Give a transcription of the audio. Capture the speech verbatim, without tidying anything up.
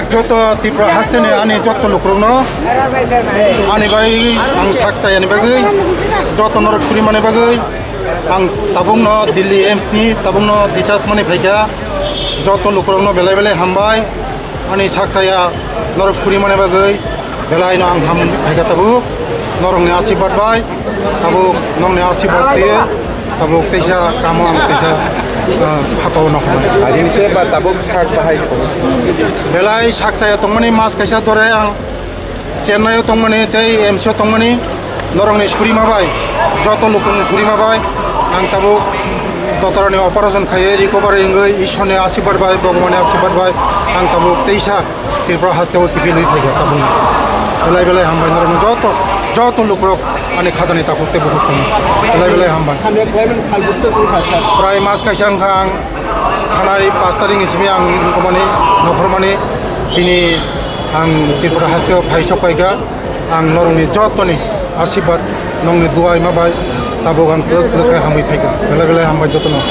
Joto Tripura hasteni ani joto lukurokno ani bagwi ang sak chayani bagwi, joto norok surimani bagwi ang tabukno Delhi A I M S ni tabukno discharge mani phaikha. Joto lukurokno belai belai hambai ani sak chaya norok surimani bagwi. Belai no ang ham phaikha tabuk, norokni asirbat bai, tabuk nokni asirbat diye, tabuk teisa kamo ang teisa, ah, hapao nokha. Agini se ba tabuk sak bahai. Belai sak chaya tongmani mas kaisa dore ang Chennai o tongmani tei A I M S o tongmani norokni surima bai, joto lukurokni surima bai ang tabuk dotorni operation khaiwi recovery wngwi Ishwarni asirbat bai, Bhagwani asirbat bai ang tabuk teisa Tripura hasteo kiphilwi phaikha tabukno. Belai belai hambai norokno joto, joto lukurok ani khajani takhuk tei bukhuk simi. Belai belai hambai. Hamya khlaimani sal bwswk wngkha, sir? Prai mas kaisa wngkha ang thanai pash tarikni simi ang wngkha mani nokhormani tini ang Tripura hasteo phai sok paikha. Ang norokni jotoni asirbat, nokni dua ima bai tabuk ang twk twk khe hamwi phaikha. Belai belai hambai jotono.